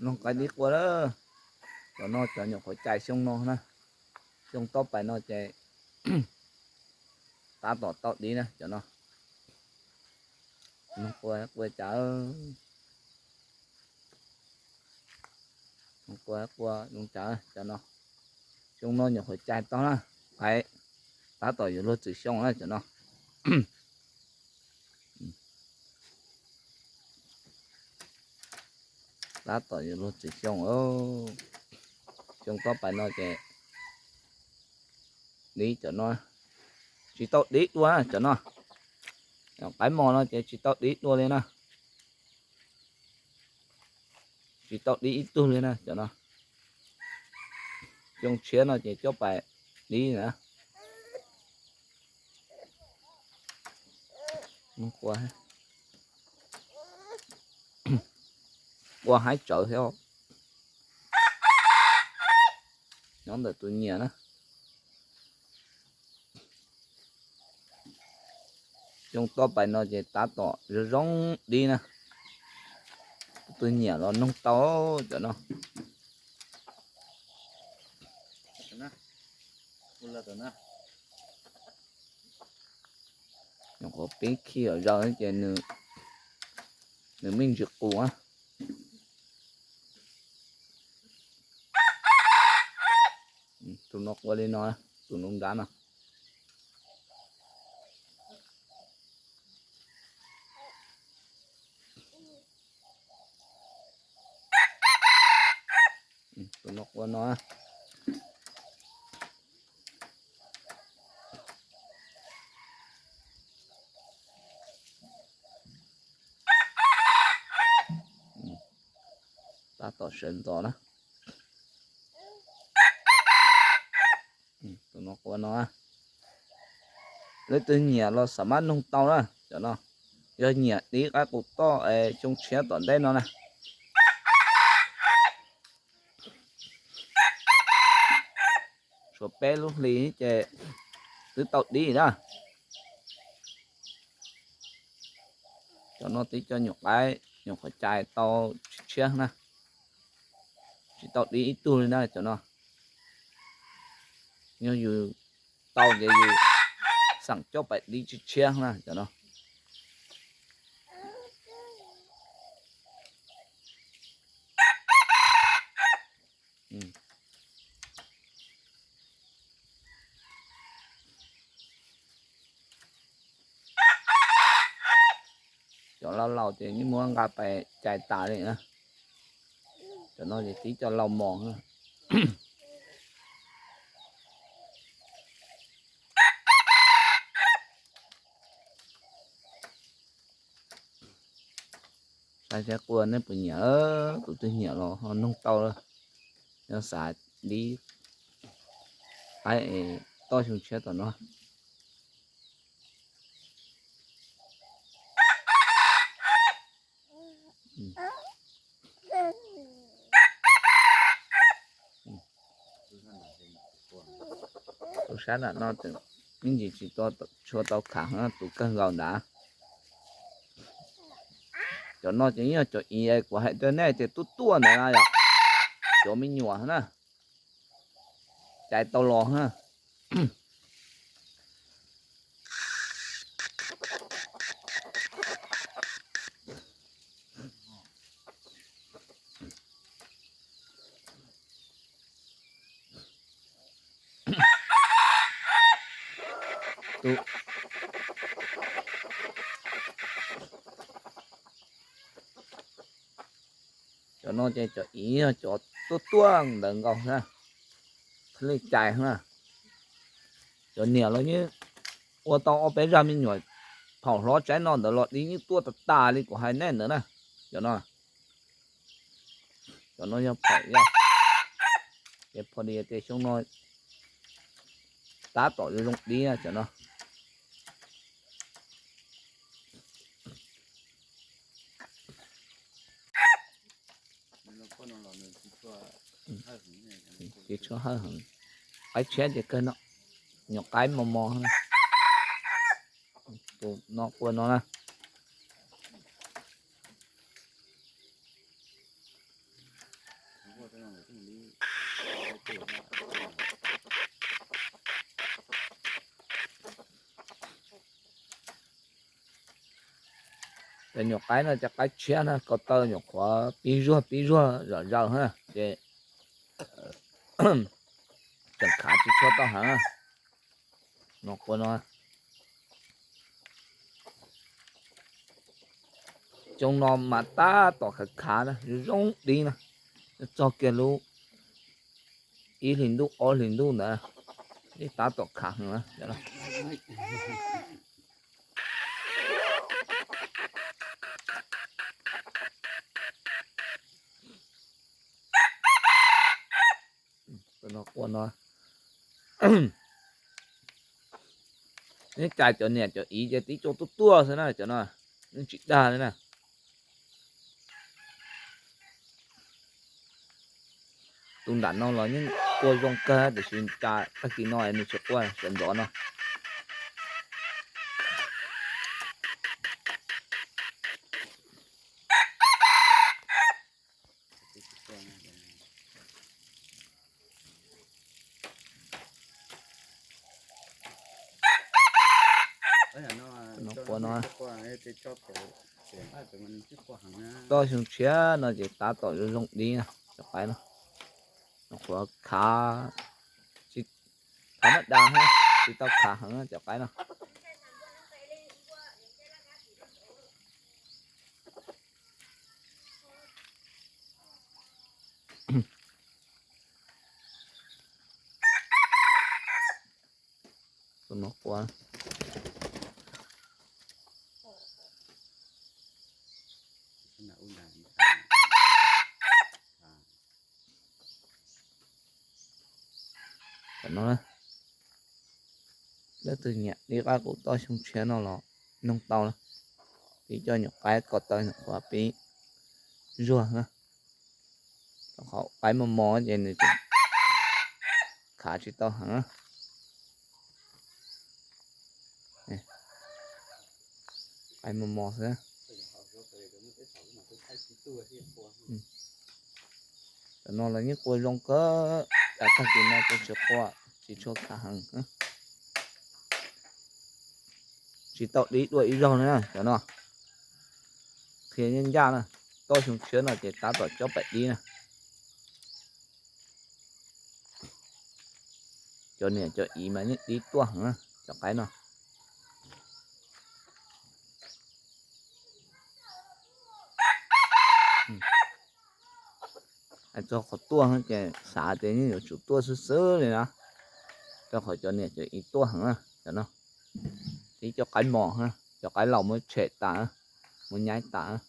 Noog qaib dib qua lawm. Cov no cov nyuam qhuav cais xyoo no na. Xyoo tob pais no ces tab tom tau dib na cov no. Noog qua qua cas, noog qua qua zoo cas cov no. Xyoo no nyuam qhuav cais tau na, qaib tab tom yuav luag txwm xyoo na cov no. Tab tom yuav luag txwm xyoo, xyoo tob pais no ces dib cov no, tsis tau dib dua cov no. Qaib mos no ces tsis tau dib dua li na. Tsis tau dib ib tug li na cov no. Xyoo tshiab no ces coj pais dib na. Qua haib tsawv thiab. Nyob ntawm tus nyiam na. Xyoo tob pais no ces tab tom zoo zoo dib na. Tus nyiam los noog tau cov no. Nyuam qhuav pib khi zaws ces nws me ntsis qus. Tus no qua li no, tus nrad no. Tus no qua no. Tab tom sawv ntxov na. Tus no qua no. Leej twg nyiam los xam mab noog tau na cov no. Yog nyiam dib qaib qus toj es xyoo tshiab tom ntej no na. Tshuav peb lub hlis ces twb tau dib na. Cov no twb cov nyuam qaib nyuam qhuav cais tau tshiab tshiab na. Tsis tau dib ib tug li na cov no. Yog yus tau ces yus xeem coj pais dib tshiab tshiab na cov no. Cov laus laus ces yeej muab nqa pais cais tas li na. Cov no ces tib co laus mos. Saib saib qua nej puas nyiam, tus twg nyiam los ho noog tau. Yog xav dib qaib es toj xyoo tshiab tom no. Tus sab nram no me ntsis tsis tshua tau khav, tus kawg nkaus ntawd. Cov no ces yog cov ib kuv hais rau nej tias tuaj tuaj ntawd na yom, cov me nyuam na, cais tau los na. Cov no ces cov ib yog cov tuaj tuaj ntawd nkaus na, thiaj li cais na. Cov niam los yeej ua tau ob peb zaj me nyuam, thaum hlob tsaib no ntawd los dib yeej tuaj tas tas li kuv hais nej ntawd na. Cov no, cov no yog phaum yaj, ces pho li tias xyoo no tab tom zoo dib cov no. Ces tshuav hawj heev, qaib tshiab ces kawg no, nyuam qaib mos mos. Tus no qua no na. Cov nyuam qaib no cov qaib tshiab na, ko taw nyuam qhuav pib zuag pib zuag zom zaws na ces tseem khav tsis tshua tau heev. No qua no, cov no mas tab tom khav khav na, zoo zoo dib na, txog kiag lub ib hlis ntuj ob hlis ntuj ntawd, tab tom khav heev na. Qua no, neb cais cov niam cov iv ces tib co tuaj tuaj xwb na, cov no yeej tsis dag li na. Tus nram no los yeej qua zoo kawg tiam sis cas tag kis no nws tsis qua, sawv ntxov no. No qua no, toj xyoo tshiab no ces tab tom zoo zoo dib na, cov qaib no. Nyuam qhuav khav, khav maj das, tsis tau khav heev cov qaib no. Tus no qua. Tam no, leej twg nyiam ib qab kuv toj xyoo tshiab no los noog tau na. Tib co nyuam qaib ko taw nyuam qhuav pib zuag na. Qhov qaib mos mos ces nws tseem khav tsis tau heev. Qaib mos mos xwb. Cov no los yeej qua zoo kawg, cas tag kis no kuj tsis qua, tsis tshua khav heev. Tsis tau dib dua ib zaug li na cov no. Qhia ncaj ncaj na, toj xyoo tshiab no ces tab tom cob pem dib na. Cov niam cov iv mas yeej dib tuaj heev na cov qaib no. Hais txog qhov tuaj ces xav tias yeej yuav tsum tuaj xwb xwb li na, rau qhov cov niam cov iv tuaj heev na cov no. Tib cov qaib mos, cov qaib laus muab tshem tas, muab nyaib tas.